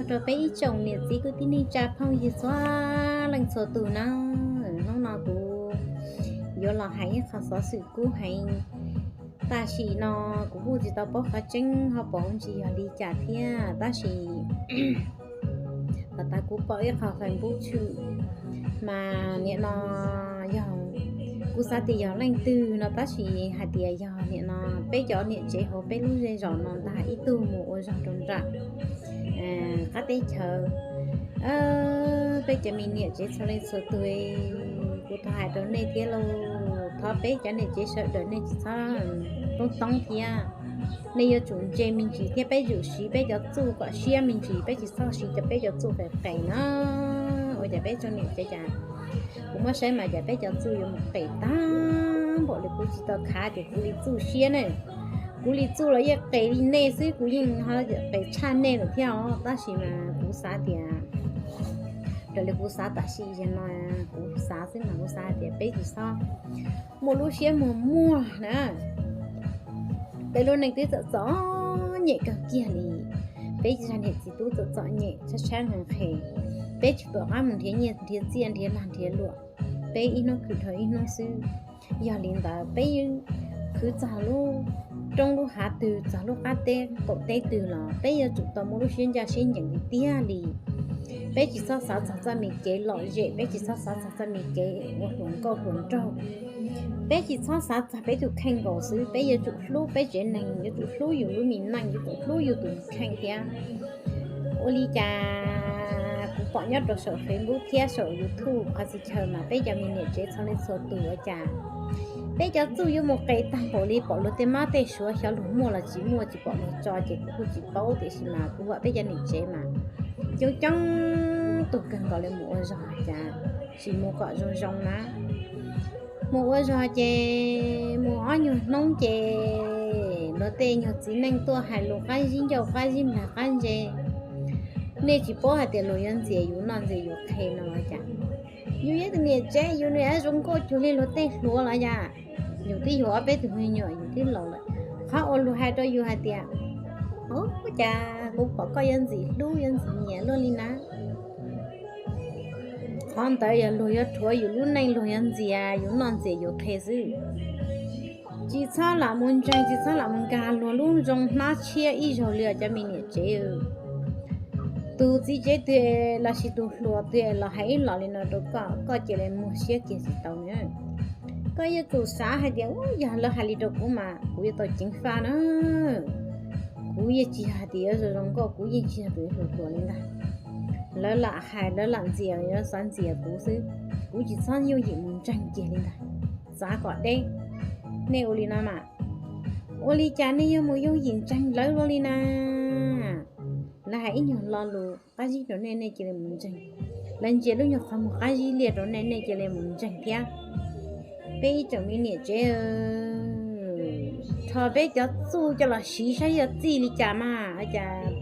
Rau peb ib tsoom niam txiv kwv tij neej tsa phooj ywg txhua leej txhua tus na, hnub no kuv yuav los hais ib qho xov xwm kub heev. Tam sim no kuv kuj tsis tau paub qhov tseeb ho pom ntsis yog li cas thiab, tab sis hov tas kuv pom ib qho Facebook tshwm mas nim no yog, kuv xav tias yog leej twg no, tab sis hais tias yog nim no peb cov niam tsev hauv peb lub zej zos no ntag, ib tug mus ua zog rau nram qab teb chaws. Peb cov me niam tsev txhua leej txhua tus, kuv thov hais rau nej thiab lauj, thov peb cov niam tsev sawv daws nej tsis txhob toob toob thiab. Nej yuav tsum ntse me ntsis thiab, peb yuav tsum siv peb cov txuj kom siab me ntsis, peb tsis txhob siv cov peb cov txuj qes qes na. Ua cas peb tsoom niam tsev cas, kuv muab saib mas cas peb cov txuj yuav mus qes tag npaum li, kuv tsis tau khav tias kuv li txuj siab ne. Kuv li txuj los yeej qes li nej xwb, kuv yeej qes tshaj nej lawm thiab os, tab sis mas kuv xav tias, raws li kuv xav tam sim no, kuv xav xwb mas kuv xav tias peb tsis txhob muaj lub siab muag muag na. Peb lub neej twb txom txom nyem kawg kiag li, peb zaj niam txiv tub txom txom nyem tshaib tshaib nqhis nqhis, peb tsis pom qab mus nrhiav nyiaj nrhiav txiaj nrhiav lag nrhiav luam, peb ib hnub khwv dhau ib hnub xwb. Yog li ntawd peb khwv txog lub roob lub hav twg, txog lub qab teb qaum teb twg los peb yuav tsum tau muaj lub siab ncaj siab ncees li tiag li. Peb tsis txhob xav txog txoj me kev lom zem, peb tsis txhob xav txog txoj me kev ua hluas nkauj hluas nraug, peb tsis txhob xav txog peb tus kheej nkaus xwb, peb yuav tsum hlub peb tsev neeg, yuav tsum hlub yus lub me neej, yuav tsum hlub yus tus kheej thiab. Ua li cas kuv pom nyob rau saum Facebook thiab saum YouTube qhov txhia chaw mas peb cov me niam tsev txhua leej txhua tus ua cas peb cov txuj yuav mus qes tag npaum li, pom luag tej mab tej suav xyov luag muaj los tsis muaj, tsis pom luag tso ces kuv kuj tsis paub, tiam sis mas kuv vam peb cov niam tsev mas coob coob tus kawg nkaus li mus ua zog cas tsis mus kom zoo zoo na. Mus ua zog ces mus ob nyuag hnub ces luag tej nyuag txiv neej tuaj hais lus qab zib ncauj qab zib nplag qab ntse. Nej tsis paub hais tias luag yuav ntxias yus noj ntxias yus qhe no los cas? Yus yog tus niam tsev, yus niaj zoo nkauj cuag li luag tej hluas los cas? Yus twb yug ob peb tug me nyuam, yus twb laus lawm. Qhov uas luag hais rau yus hais tias, ub, cas kuv pom koj yuav ntxim hlub yuav ntxim nyiam luaj li na. Qhov ntawd yog luag yuav rhuav yus lub neej, luag yuav ntxias yus noj ntxias yus qhe xwb. Tsis txhob lam mus ntseeg, tsis txhob lam mus nkag luag lub zoo hnab tshiab ib zaug li os cov me niam tsev. Tus txiv tsev twg lossis tus hluas twg los hais ib los li no rau koj, koj cia li muag siab kiag tsis tau na. Koj yuav tsum xav hais tias, ub, yog lawv hais li rau kuv mas kuv yuav tau ceev faj na. Kuv yeej tsis yog hais tias yuav zoo zoo nkauj, kuv yeej tsis yog tus yuav hluas hluas li ntag. Lawv lam hais lawv lam ntxias, yuav xav ntxias kuv xwb, kuv tsis txhob yooj yim mus ntseeg kiag li ntag. Xav kom deb. Nej ua li no mas, ua li cas nej yuav mus yooj yim ntseeg lawv luaj li na? Lawv hais ib nyuag lo lus qab zib rau nej, nej cia li mus ntseeg. Lawv ntsia lub nyuag qhov muag qab zib liaj rau nej, nej cia li mus ntseeg thiab. Peb ib tsoom me niam tsev, rho peb cov txuj coj los siv saib yuav txij li cas mas cas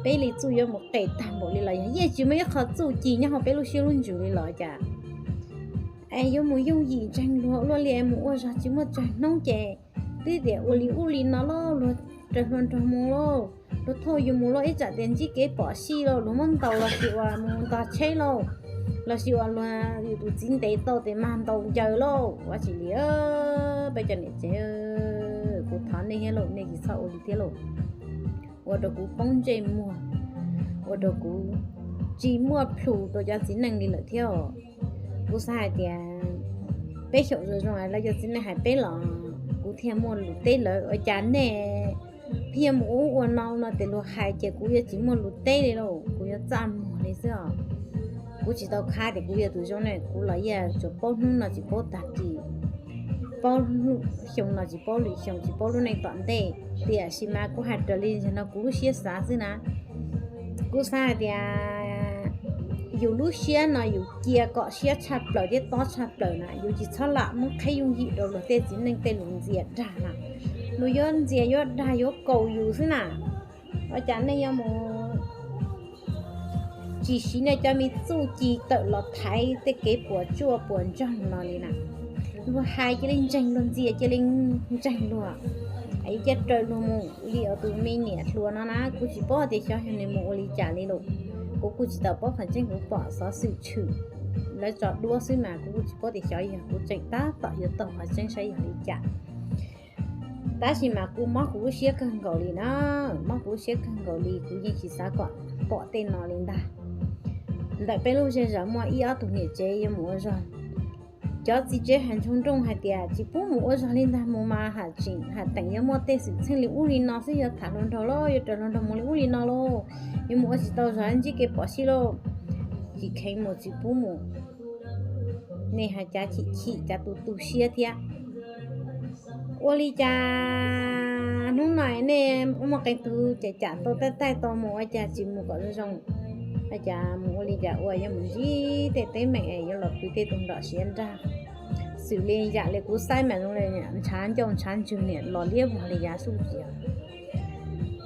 peb li txuj yuav mus qes tag npaum li los yog yeej tsis muaj ib qho txuj ci nyob hauv peb lub siab lub ntsws li los cas. Es yuav mus yooj yim ntseeg luag luaj li, mus ua zog tsis muaj tsawg hnub ces twb tias ua li ub li no lauj, luag raws hluas nraug mus lauj, luag thauj yus mus lauj, ib tsam tias ntsib kev pom sij lauj, luag muab ntaus lossis uas mus ntog tsheb lauj, lossis uas luag yus tus txiv ntev tau tes mag ntaus ncaws lauj, ua tsis li. Peb cov niam tsev, kuv thov nej thiab lauj, nej tsis txhob ua li thiab lauj. Ua rau kuv poob ntsej muag, ua rau kuv tsis muaj plhus rau cov txiv neej li lawm thiab. Kuv xav hais tias peb xyaum zoo zoo lawv cov txiv neej hais peb los kuv thiaj muaj lus teb lawv, ua cas nej pheej mus ua ub ua no no ces luag hais ces kuv yuav tsis muaj lus teb li lauj, kuv yuav txaj muag li xwb os. Kuv tsis tau khav tias kuv yog tus zoo ne, kuv los yeej tsuas paub hnub no tsis paub tag kis, paub xyoo no tsis paub lwm xyoo, tsis paub lub neej tom ntej. Tiam sis mas kuv hais raws li ntawm no kuv lub siab xav xwb na. Kuv xav hais tias yus lub siab no yus cia kom siab tshaj plaws thiab tob tshaj plaws na, yus tsis txhob lam muab qheb yooj yim rau luag tej txiv neej tej lus ntxias dag na. Luag yuav ntxias yuav dag yuav kaus yus xwb na. Ua cas nej yuav mus tsis siv nej cov me txuj ci tawm los thaiv tej kev puas tsuaj puas ntsoog no li na? Luag hais cia li ntseeg, luag ntxias cia li ntseeg luag. Ib caj raws luag mus li os tus me niam hluas no na, kuv tsis paub tias xyov yog nws mus ua li cas li lawm. Kuv kuj tsis tau paub qhov tseeb, kuv pom xov xwm tshwm lawv tso duab xwb mas kuv kuj tsis paub tias xyov yog kuv tseem tab tom yuav taug qhov tseeb saib yog li cas. Tab sis mas kuv mob kuv lub siab kawg nkaus li na, mob kuv lub siab kawg nkaus li, kuv yeej tsis xav kom pom tej no li ntag. Ntawm peb lub zej zos muaj ib ob tug niam tsev yuav mus ua zog. Cov txiv tsev hais ntsoog nrooj hais tias tsis pub mus ua zog li ntag, mus mas ham tseem ham teem yuav muaj tej xwm txheej li ub li no xwb, yuav tham hluas nraug los yuav raws hluas nraug mus li ub li no lauj, yuav mus ua tsis tau zog ntsib kev pom sij lauj. Tsis kheev mus tsis pub mus. Nej hais cav chim chim cav tu tu siab thiab. Ua li cas hnub no nej muaj qee tug cam cam tau taij taij tau mus ua cas tsis mus kom zoo zoo? Ua cas mus ua li cas ua yuav mus ntsib tej teeb meem es yuav los pw tej tus nrom siav nrag? Xws li yam li kuv saib mas zoo li ntshav ncauj ntshav ntswg niam los liab vog li yav xub tias.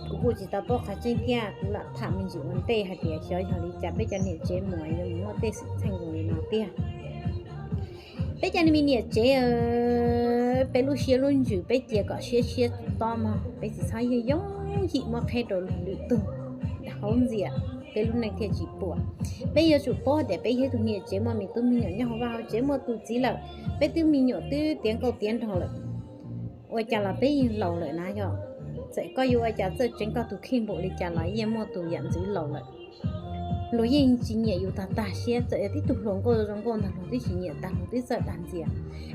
Kuv kuj tsis tau paub qhov tseeb thiab, kuv lam tham me ntsis ua ntej hais tias xyov yog li cas peb cov niam tsev mus yuav mus muaj tej xwm txheej zoo li no tiag. Peb cov me niam tsev, peb lub siab lub ntsws peb cia kom siab siab tob mog, peb tsis txhob yooj yooj yim muab qheb rau luag lwm tug hauv ntxias, peb lub neej thiaj tsis puas. Peb yuav tsum paub tias peb yog ib tug niam tsev muaj me tub me nyuam nyob hauv vaj hauv tsev, muaj tus txiv lawm, peb twb me nyuam twb tiav nkauj tiav nraug lawm. Ua cas los peb yeej laus lawm na yog. Txawm koj yuav ua cas txawj tseev koj tus kheej npaum li cas los yeej muaj tus yam ntxwv laus lawm. Luag yeej tsis nyiam yus tag tag siab, txawm yog tib tug hluas nkauj zoo nkauj ntag luag twb tsis nyiam tag, luag twb txawj dag ntxias.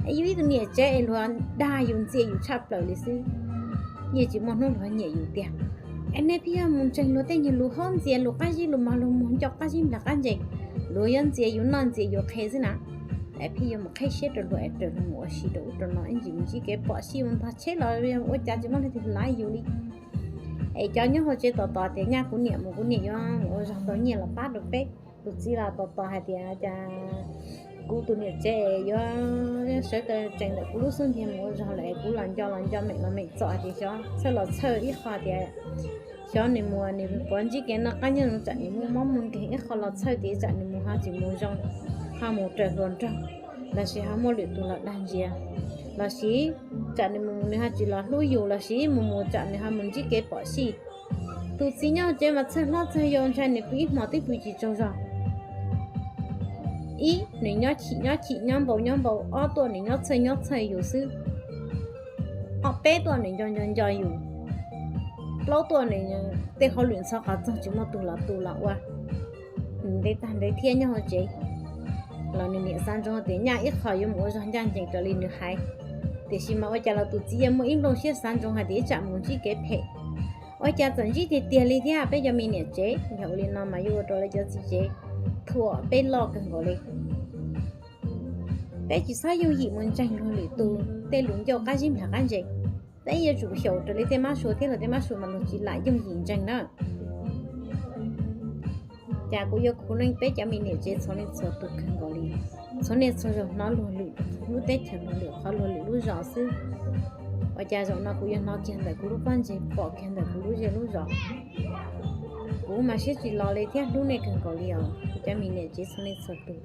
Es yus ib tug niam tsev es luag dag yus ntxias yus tshaj plaws li xwb, yeej tsis muaj hnub luag nyiam yus tiag. Es nej pheej yuav mus ntseeg luag tej nyuag lus haub ntxias, lus qab zib lus mog, lus muag ncauj qab zib nplag qab ntse, luag yuav ntxias yus noj ntxias yus qhe xwb na. Es pheej yuav mus qheb siab rau luag es raws luag mus ua si rau ub rau no ib ntsis mus ntsib kev pom sij mus ntog tsheb los ua cas tsis muaj leej twg lav yus li. Es cov nyob hauv tsev tos tos tias nyaj kuv niam mus kuv niam yuav mus ua zog tau nyiaj los pab rau peb. Tus txiv los tos tos hais tias cas kuv tus niam tsev yuav sawv tsees ntawm kuv lub xub ntiag mus ua zog lawm es kuv los nco los nco meem los meem txom hais tias xyov txhawj los txhawj ib qho tias xyov nws mus nws puas ntsib kev noj qab nyob zoo, tsam nws muaj mob muaj nkeeg ib qho los txhawj tias tsam nws mus ho tsis mus zoo, ho mus raws hluas nraug, lossis ho muaj lwm tus los dag ntxias, lossis tsam nws mus nws ho tsis los hlub yus, lossis mus mus tsam nws ho mus ntsib kev pom sij. Tus txiv nyob tsev mas txhawj hlob txhawj yau ntshai nws pw ib hmo twb pw tsis tsaug zog. Ib, nws nyob chim nyob chim nyob npau nyob npau, ob tuaj nws nyob txhawj nyob txhawj yus xwb. Ob peb tuaj nws nco nco nco yus. Plaub tuaj nws tej hauj lwm ntxhov qhov txog tsis muaj tus los tu los ua, nws ntev tag ntev thiab nyob hauv tsev. Los nws niam xav ntsoov tias nyaj ib qho yuav mus ua zog ncaj ncees raws li nws hais, tiam sis mas ua cas los tus txiv yeej muaj ib nplooj siab xav ntsoov hais tias ib tsam mus ntsib kev phem. Ua cas txawm ntsib tiag tiag li thiab peb cov me niam tsev. Yog ua li no mas yuav ua rau lawv cov txiv tsev thuam peb loj kawg nkaus li. Peb tsis txhob yooj yim mus ntseeg luag lwm tus tej lus ncauj qab zib nplag qab ntse. Peb yuav tsum xyaum raws li tej mab sua thiab, los tej mab sua mas luag tsis lam yooj yim ntseeg na. Cas kuv yuav khub leej peb cov me niam tsev txhua leej txhua tus kawg nkaus li. Txhua niaj txhua zaus hnov luag lwm lub teb chaws, luag lwm qhov, luag lwm lub zos xwb. Ua cas zaum no kuv yuav hnov kiag ntawm kuv lub pob ntseg, pom kiag ntawm kuv lub zej lub zos. Kuv mas siab tsis los li thiab, hlub nej kawg nkaus li os kuv cov me niam tsev txhua leej txhua tus.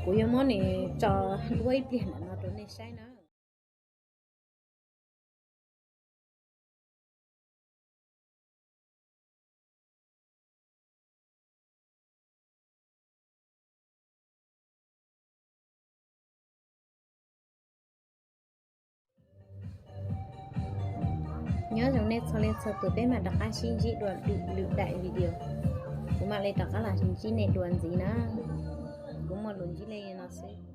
Kuv yuav muab nws tso duab ib pliag ntawm no rau nej saib na. Nyob zoo nej txhua leej txhua tus, peb mam rov qab sib ntsib dua lwm daim video. Kuv mam li rov qab los ntsib nej dua ntxiv na. Kuv muaj lus ntsib nej li no xwb.